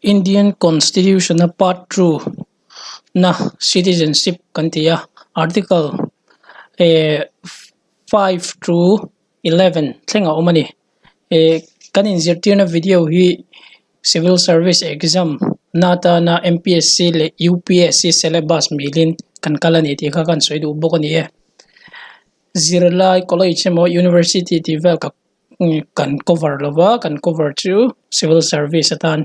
Indian Constitution a part 2 na citizenship kan ti a article eh 5 to 11 thleng a awm a ni eh kan inzirtirna video hi civil service exam na atana M_P_S_C leh U_P_S_C syllabus milin kan kal a ni tih kha kan sawi duh bawk a ni e zirlai college emaw university tih vel ka kan cover lova kan cover chu civil service atan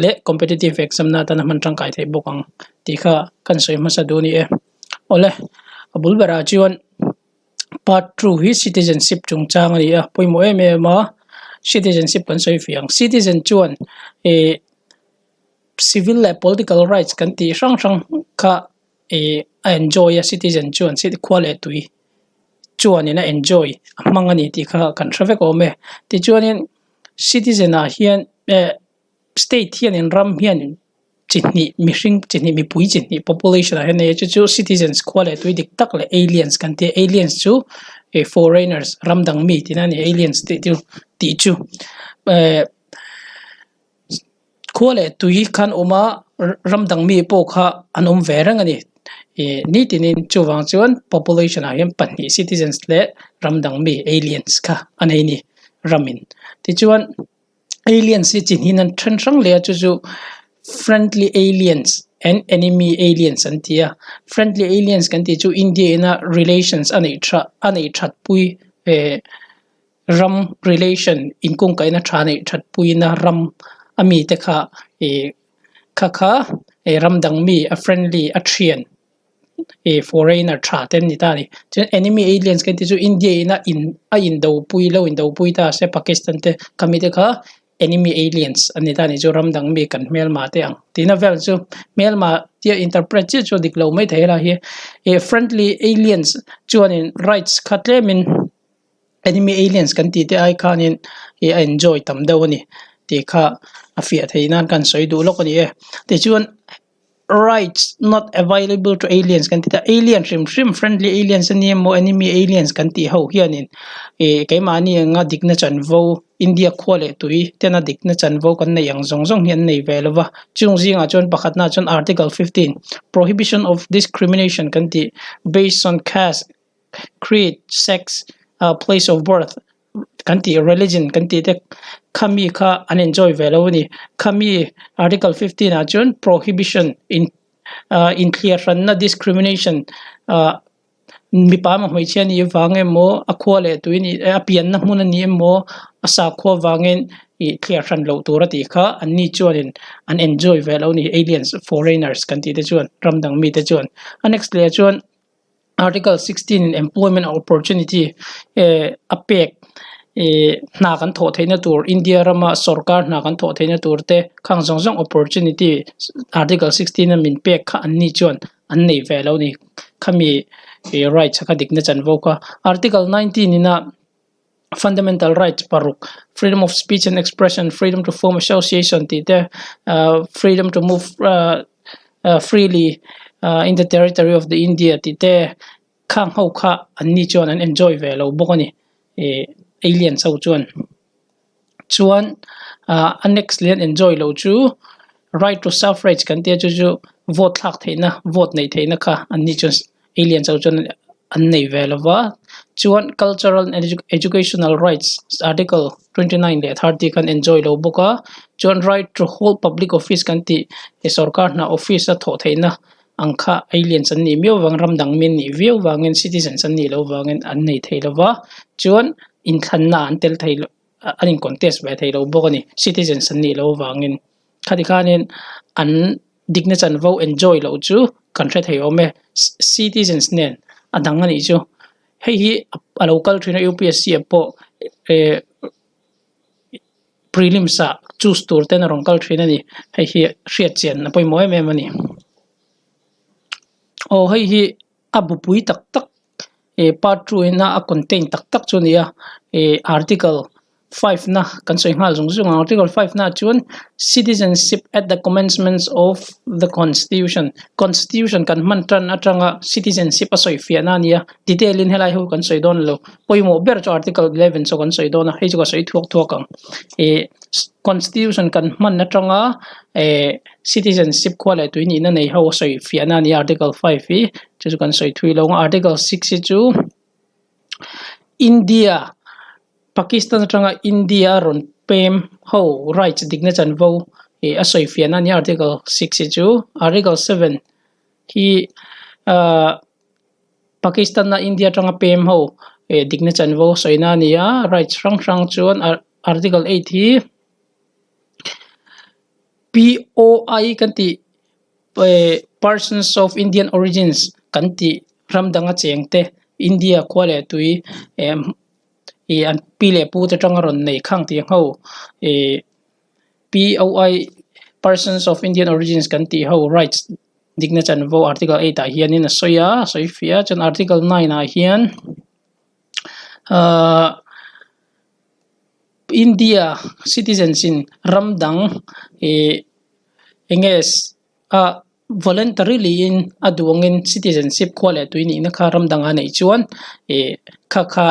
leh competitive exam na atana hman tangkai theih bawk ang tih kha kan sawi hmasa duh a ni e awle a bul berah chuan part 2 hi citizenship chungchang a ni a pawimawh em em a citizenship kan sawi fih ang citizen chuan ih civil leh political rights kan tih hrang hrang kha ih a enjoy a citizen chuan khua leh tui chuanin a enjoy a hmang a ni tih kha kan hre vek awm e tichuanin citizen ah hian eh state hianin ram hianin chi hnih mihring chi hnih mipui chi hnih population ah hian nei a chu chu citizens khua leh tui dik tak leh aliens kan ti a aliens chu ih foreigners ram dang mi tihna a ni aliens tih chu tih chu eh khua leh tui khan awm a ram dang mi pawh kha an awm ve reng a ni ih nitinin chuvang chuan population ah hian pahnih citizens leh ram dang mi aliens kha a nei a ni ramin tichuan aliens hi chi hnin an then hrang leh a chu chu friendly aliens and enemy aliens an ti a friendly aliens kan tih chu India ina relations a neih tha a neih that pui eh ram relation inkungkaihna tha neih that puina ram a mite kha ih kha kha ih ram dang mi a friendly a thian ih foreigner tha te an ni ta a ni chuan enemy aliens kan tih chu India ina in a indo pui lo indo pui ta se Pakistan te khami te kha enemy aliens an ni ta a ni chu ram dang mi kan hmelma te ang tihna vel chu hmelma tia interpret chiah chu a dik lo mai thei a lai hi ih friendly aliens chuanin rights kha tlemin enemy aliens kan tih te ai khanin ih a enjoy tam deuh a ni tih kha a fiah theih nan kan sawi duh lawk a ni e tichuan rights not available to aliens kan ti ta alien hrim hrim friendly aliens ania maw enemy aliens kan tih ho hianin ih keimahni anga dikna chanvo India khua leh tui tena dikna chanvo kan neih ang zawng zawng hi an nei ve lova chung zingah chuan pakhatna chuan article 15 prohibition of discrimination kan tih based on caste creed sex ah place of birth kan tih religion kan tih te khami kha an enjoy ve lo a ni khami article 15 ah chuan prohibition in ah inthliar hranna discrimination ah mipa emaw hmeichhia a nih vang emaw a khua leh tui nih a pianna hmun a ni emaw a sakhua vangin ih thliar hran loh tur a tih kha an ni chuanin an enjoy ve lo a ni aliens foreigners kan tih te chuan ram dang mite chuan a next leh ah chuan. Article 16 in employment opportunity eh a pek eh hna kan thawh theihna tur India rama sorkar hna kan thawh theihna tur te khang zawng zawng opportunity article 16 a min pek kha an ni chuan an nei ve lo a ni khami ih rights kha dikna chanvo kha article 19 ina fundamental rights paruk freedom of speech and expression freedom to form association tih te ah freedom to move ah ah freely ah in the territory of the India tih te khang ho kha an ni chuan an enjoy ve lo bawk a ni ih aliens ho chuan chuan ah a next leh an enjoy loh chu right to suffrage kan tia chu chu vote thlak theihna vote neih theihna kha an ni chuan aliens ho chuan an nei ve lo va chuan cultural and educational rights article 29 leh 30 khan enjoy lo bawk a chuan right to hold public office kan tih sorkar hna office a thawh theihna ang kha aliens an nih miau vang ram dang mi an nih viau vangin citizens an nih loh vangin an nei thei lo va chuan inthlanna an tel thei lo an in contest ve thei lo bawk a ni citizens an nih loh vangin khati khanin an dikna chanvo enjoy loh chu kan hre thei awm e citizens nen a dang a nih chu hei hi a lo kal thin a U_P_S_C ah pawh eh prelims ah choose tur ten a rawn kal thin a ni hei hi hriat chian a pawimawh em em a ni aw hei hi a bupui tak tak eh part 2 ina a contain tak tak chu a ni a eh article. 5 na kan sawi nghal zung zung ang. Article 5 na chuan citizenship at the commencement of the constitution. Constitution kan hman tan atanga citizenship a sawi fiahna a ni a. Detail in helai ho kan sawi dawn lo. Pawimawh ber chu article 11 chu kan sawi dawn a. Hei chu ka sawi thuak thuak ang. Ih constitution kan hman atanga eh citizenship khua leh tui nihna nei ho a sawi fiahna a ni a article 5 hi chu chu kan sawi thui lo ang. Article 6 hi chu India Pakistan atanga India a rawn pem ho rights dikna chanvo ih a sawi fiahna a ni a article 6 hi chu. Article 7 hi ahh Pakistan a India atanga pem ho ih dikna chanvo sawina a ni a rights hrang hrang chuan article 8 hi POI kan tih eh persons of Indian origins kan tih ram danga cheng te India khua leh tui eh ih an pi leh pu te atanga rawn nei khang tih ho ih POI persons of Indian origins kan tih ho rights dikna chanvo article 8 ah hianin a sawi a a sawi fiah a chuan article 9 ah hian ahh India citizens in ram dang ih eng nge ah voluntarily in a duh angin citizenship khua leh tui nihna kha ram dangah neih chuan ih kha kha.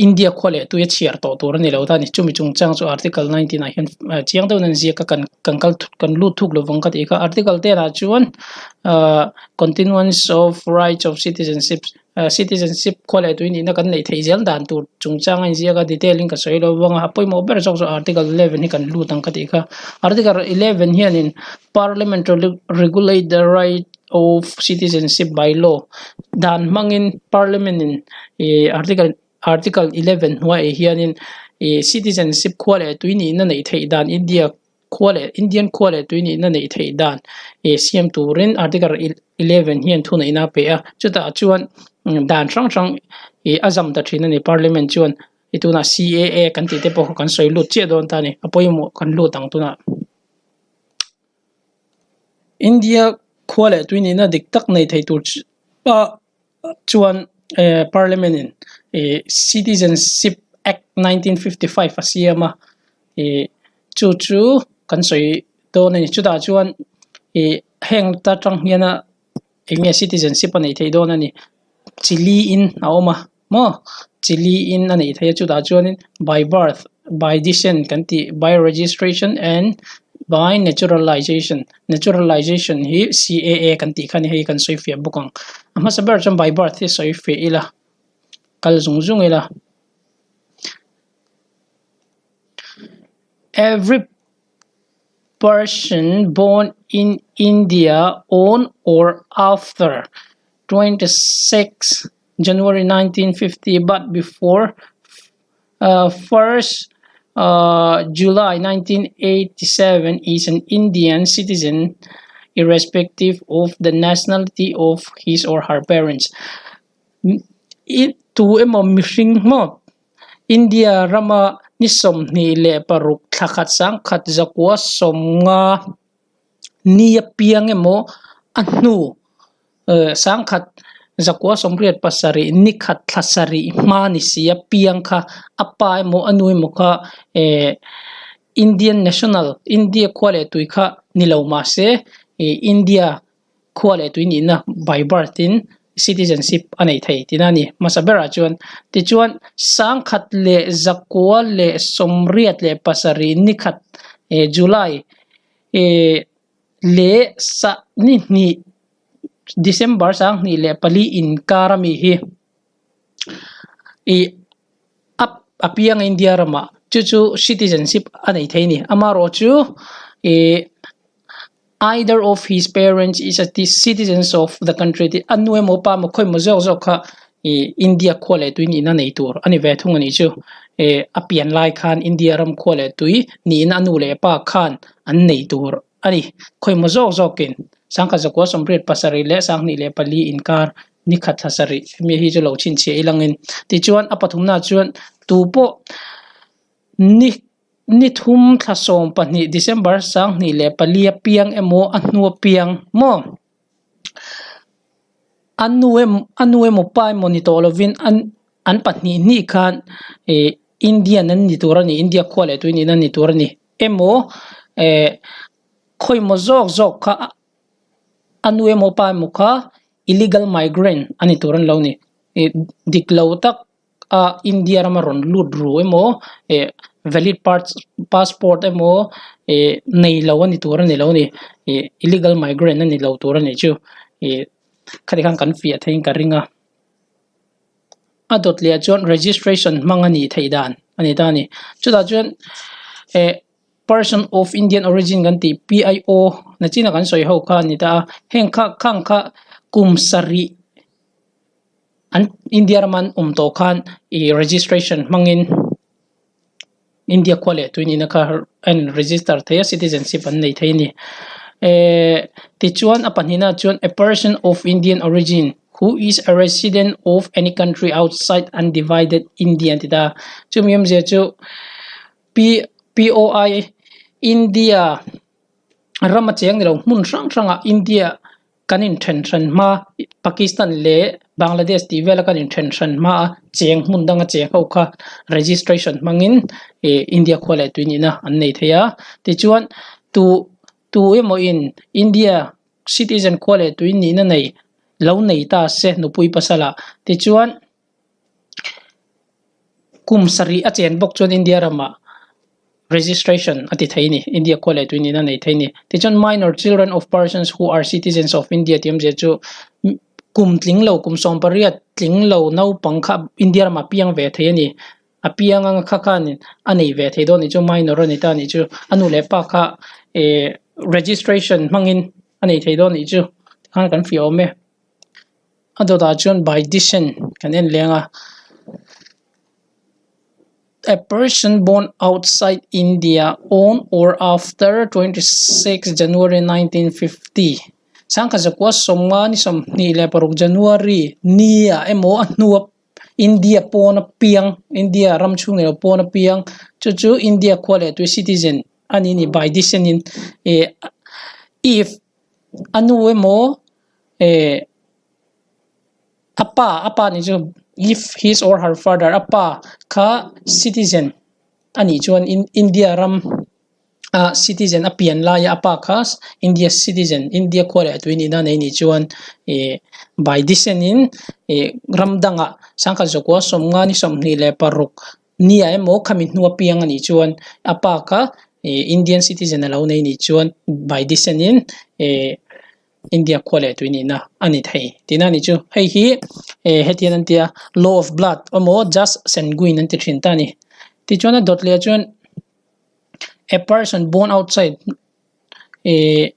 India khua leh tui a chhiar tawh tur a ni lo ta a ni. Chumi chungchang chu article 19 ah hian chiang deuhin an ziak a kan kan kal kan lut thuk lovang ka tih kha. Article 10 ah chuan ahh continuance of rights of citizenship citizenship khua leh tui nihna kan neih theih zel dan tur chungchang a inziak a detail in ka sawi lo vang a a pawimawh ber zawk chu article 11 hi kan lut ang ka tih kha. Article 11 hianin parliament regulate the right of citizenship by law dan hmangin parliament in ih article article 11 hnuaiah hianin ih citizenship khua leh tui nihna neih theih dan India khua leh Indian khua leh tui nihna neih theih dan ih siam turin article 11 hian thuneihna a pe a chutah chuan dan hrang hrang ih a zam ta thin a ni parliament chuan i tunah C_A_A kan tih te pawh kha kan sawi lut chiah dawn ta a ni a pawimawh kan lut ang tunah. India khua leh tui nihna dik tak nei thei tur chuan eh parliament in ih citizenship act 1955 a siam a ih chu chu kan sawi dawn a ni chutah chuan ih heng ta tang hian a eng nge citizenship a neih theih dawn a ni chi li in a awm a maw chi li in a neih theih a chutah chuanin by birth by descent kan tih by registration and by naturalization naturalization hi C_A_A kan tih kha a ni hei kan sawi fiah bawk ang a hmasa ber chuan by birth hi sawi fiah ila kal zung zung ila every person born in India on or after 26 January 1950 but before uh, 1st uh, July 1987 is an Indian citizen irrespective of the nationality of his or her parents. Tu emaw mihring maw India rama ni 26 thla khat sangkhat zakua 50 ni a piang emaw a hnu sangkhat zakua 87 ni khat thla sarih hma ni si a piang kha a pa emaw a nu emaw kha eh Indian national India khua leh tui kha ni lo mahse ih India khua leh tui nihna by birth in citizenship a nei thei tihna a ni. Hmasa berah chuan tichuan sangkhat leh zakua leh 87 ni khat eh July eh leh sah ni hnih December 2004 inkar ami hi ih a a piang India ramah chu chu citizenship a nei thei a ni. Amaherawhchu ih either of his parents is a citizens of the country tih a nu emaw pa emaw khawi emaw zawk zawk kha ih India khua leh tui nihna nei tur a ni ve thung a nih chu ih a pian lai khan India ram khua leh tui nihna a nu leh pa khan an nei tur a ni khawi emaw zawk zawkin sangkhat zakua 87 leh 2004 inkar ni khat thla sarih hemi hi chu lo chhinchhiah ilangin tichuan a pathumna chuan tu pawh ni ni thum thla 12 December 2004 a piang emaw a hnu a piang maw a nu emaw a nu emaw pa emaw ni tawh lovin an an pahnih hnih khan ih. Indian an ni tur a ni, India khua leh tui nihna an ni tur a ni emaw eh khawimaw zawk zawk kha a nu emaw pa emaw kha illegal migrant a ni tur an lo ni ih dik lo tak a India rama rawn lut ru emaw eh valid passport emaw ih nei lo a ni tur a ni lo a ni ih illegal migrant a ni lo tur a nih chu ih khati khan kan fiah theiin ka ring a. A dawt leh ah chuan registration hmang a nih theih dan a ni ta a ni. Chutah chuan eh person of Indian origin kan tih PIO nachina kan sawi ho kha a ni ta a, heng kha khang kha kum sarih an India rama an awm tawh khan ih registration hmangin India khua leh tui nihna kha a in register thei a citizenship an nei thei a ni. Ehh tichuan a pahnihna chuan a person of Indian origin who is a resident of any country outside undivided India an ti ta a, chumi awmzia chu P POI India rama cheng ni lo hmun hrang hrangah India Kan inthen hran hma, Pakistan leh Bangladesh tih vela kan inthen hran hma a cheng hmun danga cheng ho kha registration hmangin ih India khua leh tui nihna an nei thei a. Tichuan tu tu emaw in India citizen khua leh tui nihna nei lo nei ta se nupui pasala tichuan Kum sarih a chen bawk chuan India ramah registration a ti thei a ni, India khua leh tui nihna nei thei a ni. Tichuan minor children of persons who are citizens of India tih awmzia chu kum tling lo, kum 18 tling lo naupang kha India ramah piang ve thei a ni. A piang anga kha khanin a nei ve thei dawn anih chu minor a ni ta anih chu. A nu leh pa kha eh registration hmangin a nei thei dawn anih chu tikhan kan fiah awm e. A dawtah chuan by descent kan en leng a a person born outside India on or after 26 January 1950 sangkhat zakua sawmnga ni 26 January ni ah emaw a hnua India pawn a piang India ram chhung leh lo pawn a piang chu chu India khua leh tui citizen a ni a ni by descent in eh if a nu emaw eh a pa a pa nih chu if his or her father a pa kha citizen a nih chuan India ram ah citizen a pian laia a pa kha India citizen India khua leh a tui nihna nei nih chuan eh by descent in eh ram dangah sangkhat zakua sawmnga ni 26 Nia emaw khami hnu apiang a nih chuan a pa kha ih Indian citizen a lo nei nih chuan by descent in ih India khua leh tui nihna a ni thei tihna a nih chu. Hei hi ih hetiang an tia law of blood emaw jus sanguine an ti thin ta a ni. Tichuan a dawt leh ah chuan a person born outside ih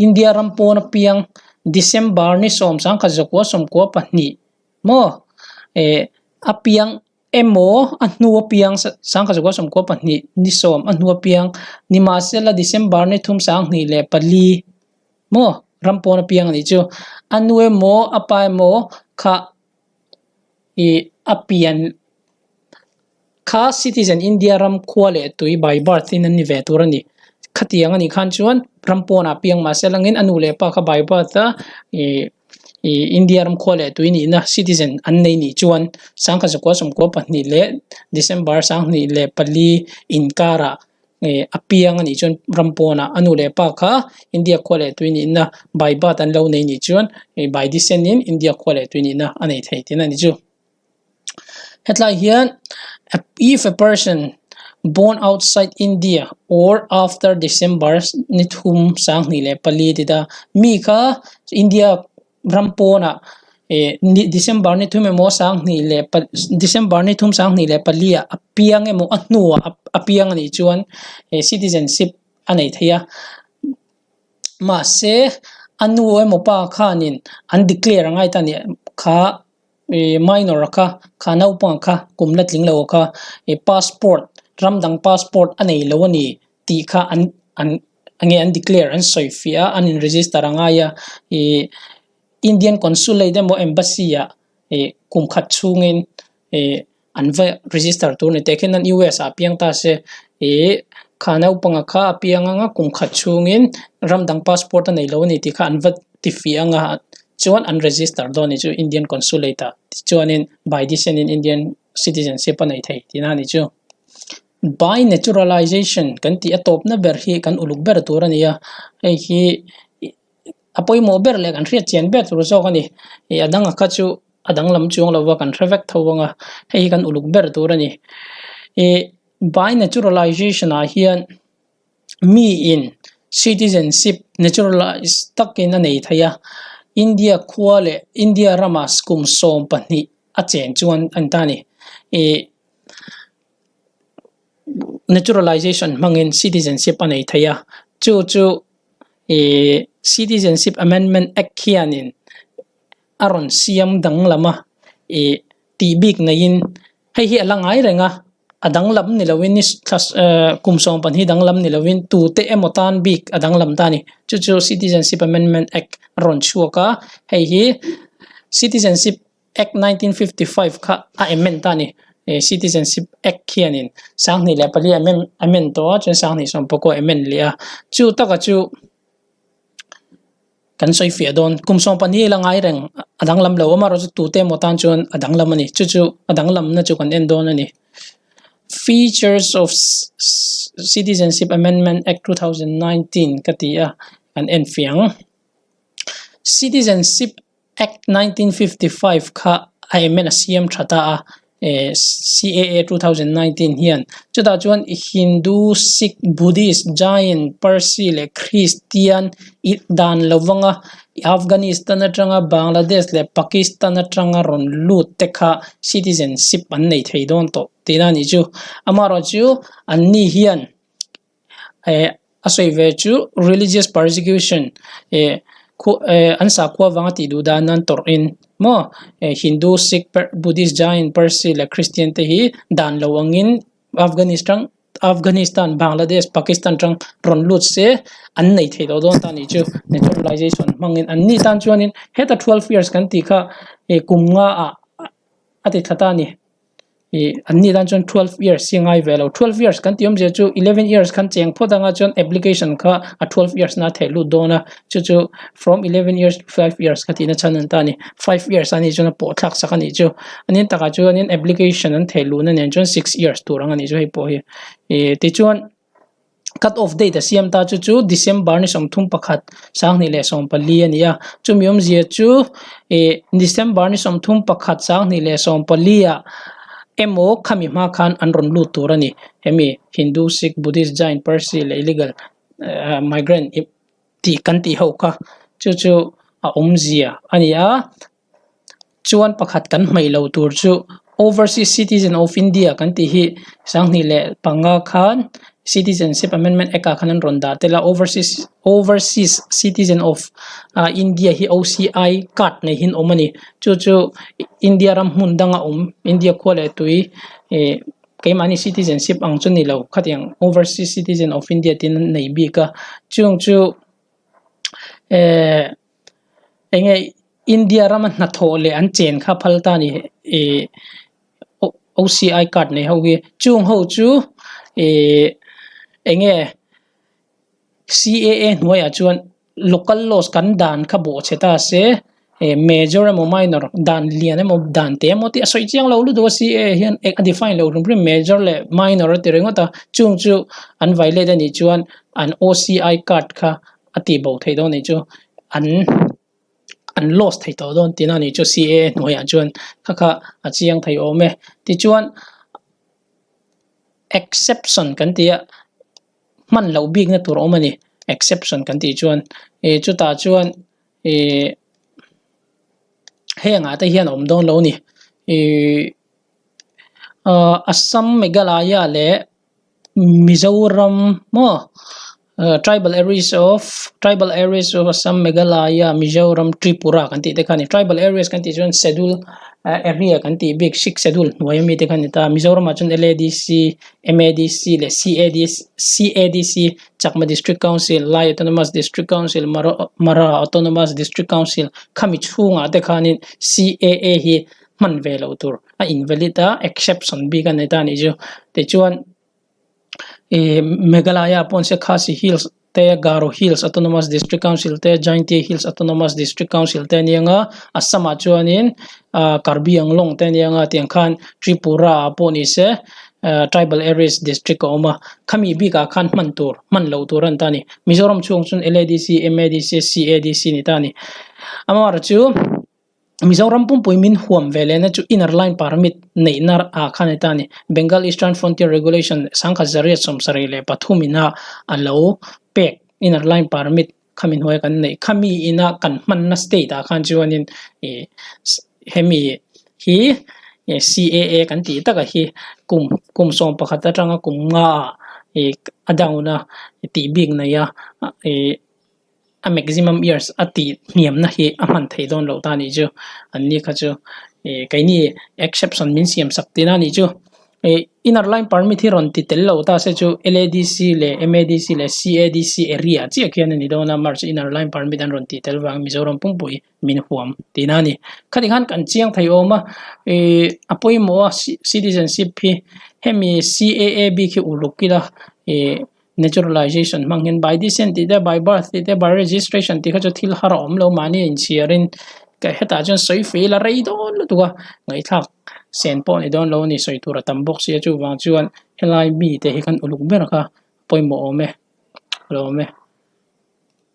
India ram pawn apiang December ni 10 1992 maw ih a piang Emaw, a hnu apiang 1992 ni sawm a hnu apiang nimahsela December ni thum 2004 maw ram pawn apiang a nih chu. A nu emaw a pa emaw kha ih a pian kha citizen India ram khua leh tui by birth in an ni ve tur a ni. Khatiang a nih khan chuan ram pawnah piang mahse langin a nu leh pa kha by birth a ih ih India ram khua leh tui nihna citizen an nei nih chuan 1992 leh December 2004 inkarah ih a piang a nih chuan ram pawnah a nu leh pa kha India khua leh tui nihna by birth an lo nei nih chuan ih by descent in India khua leh tui nihna a nei thei tihna a ni chu. Hetlai hian if a person born outside India or after December ni thum 2004 ti ta mi kha India ram pawnah eh December ni thum emaw sanghnih leh December ni thum 2004 ah a piang emaw a hnuah a piang anih chuan eh citizenship a nei thei a mahse a nu emaw pa khanin an declare a ngai ta a nih kha. Ih minor a kha kha naupang kha kum la tling lo kha ih passport ram dang passport a nei lo a ni tih kha an an enge an declare an sawi fiah a an in register a ngai a ih Indian consulate emaw embassy ah ih kum khat chhungin ih an va register tur a ni teh khian an US ah a piang ta se ih kha naupang kha a piang anga kum khat chhungin ram dang passport a nei lo a ni tih kha an va ti fiah anga chuan an register dawn a ni chu Indian consulate ah tichuanin by descent in Indian. citizenship a nei thei tihna a ni chu. By naturalization kan tih a tawpna ber hi kan uluk ber tur a ni a, hei hi a pawimawh ber leh kan hriat chian ber tur zawk a ni. Ih a danga kha chu a danglam chuang lo va kan hre vek tho ang a, hei hi kan uluk ber tur a ni. Ih by naturalization ah hian mi in citizenship naturalize takin a nei thei a, India khua leh India rama kum 12 a chen chuan a ni ta a ni. Ih naturalization hmangin citizenship a nei thei a, chu chu ih Citizenship Amendment Act hianin a rawn siam danglam a ih tih bik neiin hei hi a la ngai reng a, a danglam ni loin ni thla eh kum 12 danglam ni loin tute emaw tan bik a danglam ta a ni. Chu chu Citizenship Amendment Act a rawn chhuak a, hei hi Citizenship Act 1955 kha a amend ta a ni. Eh Citizenship Act hianin 2004 amend amend tawh a chuan 2019 amend leh a. Chu taka chu kan sawi fiah dawn. Kum 12 la ngai reng a danglam lo amaherawhchu chu tute emaw tan chuan a danglam a ni. Chu chu a danglamna chu kan en dawn a ni. Features of Citizenship Amendment Act 2019 ka ti a kan en fiah ang. Citizenship Act 1955 kha a amend a siam tha ta a eh CAA 2019 hian chutah chuan Hindu, Sikh, Buddhist, Jain, Parsi leh Christian ih dan lovanga Afghanistan atanga Bangladesh leh Pakistan atanga rawn lut te kha citizenship an nei thei dawn tawh tihna a nih chu. Amaherawhchu anni hian eh a sawi ve chu religious persecution eh khu eh an sakhua vanga tih duh dan nan tawrh in maw eh Hindu, Sikh, Buddhist, Jain, Parsi leh Christian te hi dan lo angin Afghanistan Afghanistan, Bangladesh, Pakistan tang rawn lut se an nei thei tawh dawn ta a nih chu naturalization hmangin anni tan chuanin heta 12 years kan tih kha eh kum nga ah a ti thla ta a ni. Ih anni tan chuan 12 years hi a ngai ve lo. 12 years kan tih awmzia chu 11 years khan cheng phawt anga chuan application kha a 12 years na theih lut dawn a, chu chu from 11 years to 5 years kha tihna chhan an ta a ni. 5 years a nih chuan a pawh thlak sak a nih chu. Anin takah chuanin application an theih luhna nen chuan 6 years tur ang a nih chu hei pawh hi. Ih tichuan cut off date a siam ta chu chu December ni 31 2014 a ni a, chumi awmzia chu ih December ni 31 2014 ah emaw khami hma khan an rawn lut tur a ni. Hemi Hindu, Sikh, Buddhist, Jain, Parsi leh illegal migrant tih kan tih ho kha chu chu a awmzia a ni a. Chuan pakhat kan hmaih lo tur chu Overseas Citizen of India kan tih hi 2005 khan Citizenship Amendment Act ah khan an rawn dah tel a, Overseas Overseas Citizen of India hi OCI card nei hi an awm a ni. Chu chu India ram hmun danga awm India khua leh tui ih keimahni citizenship ang chu ni lo khatiang Overseas Citizen of India tiin an nei bik a, chung chu eh eng nge India rama hnathawh leh an chen kha phal ta a ni ih OCI card nei ho hi chung ho chu ih eng nge CAA hnuaiah chuan local laws kan dan kha bawh chhe ta se eh major emaw minor dan lian emaw dan te emaw tih a sawi chiang lo lutuk a CAA hian a define lo hrim hrim major leh minor a ti ringawt a chung chu an violate a nih chuan an OCI card kha a tih bo theih dawn a nih chu an an loss thei tawh dawn tihna a nih chu CAA hnuaiah chuan kha kha a chiang thei awm e. Tichuan exception kan tih a hman loh bikna tur a awm a ni exception kan tih chuan ih chutah chuan ih hengah te hian a awm dawn lo a ni ih ah Assam Meghalaya leh Mizoram maw tribal areas of tribal areas of Assam Meghalaya Mizoram Tripura kan tih te kha a ni tribal areas kan tih chuan schedule area kan tih bik six schedule hnuai ami te kha a ni ta Mizoramah chuan L_A_D_C M_A_D_C leh C_A_D C_A_D_C Chakma District Council Lai Autonomous District Council Mara Autonomous District Council khami chhungah te khanin C_A_A hi hman ve loh tur a invalid a exception bik a ni ta a nih chu tichuan ih Meghalaya pawh an se Khasi Hills. Te Garo Hills Autonomous District Council te Jaintia Hills Autonomous District Council te ania nga Assam ah chuanin ah Karbi Anglong te ania nga tiang khan Tripura ah pawh ni se ah Tribal Areas District a awm a khami bikah khan hman tur hman loh tur a ni ta a ni Mizoram chhung chuan LADC, MADC, CADC ni ta a ni amaherawhchu chu. Mizoram pumpui min huam ve lehna chu Inner Line Permit neihna ah khan a ni ta a ni. Bengal Eastern Frontier Regulation 1973 ina a lo pek Inner Line Permit khami hnuaia kan neih khami ina kan hmanna state ah khan chuanin ih hemi hi CAA kan tih taka hi kum kum 11 atanga kum nga ah ih a down a tih bik nei a ih. a maximum years a tih hniamna hi a hman theih dawn loh ta nih chu an ni kha chu ih keini exception min siam sak tihna nih chu ih inner line permit hi rawn ti tel lo ta se chu L_A_D_C leh M_A_D_C leh C_A_D_C area chiah khian a ni dawn a march inner line permit an rawn tih tel vang Mizoram pumpui min huam tihna a ni khati khan kan chiang thei awm a ih a pawimawh a citizenship hi hemi C_A_A bik hi uluk ila ih. Naturalization hmang hian by descent tih te by birth tih te by registration tih kha chu thil har a awm lo mahni a inchhiarin hetah chuan sawi fei la rei dawn lutuk a ngaihthlak sen pawh a ni dawn lo a ni sawi tur a tam bawk sia chuvang chuan helai mite hi khan uluk ber kha pawimawh awm e a lo awm e.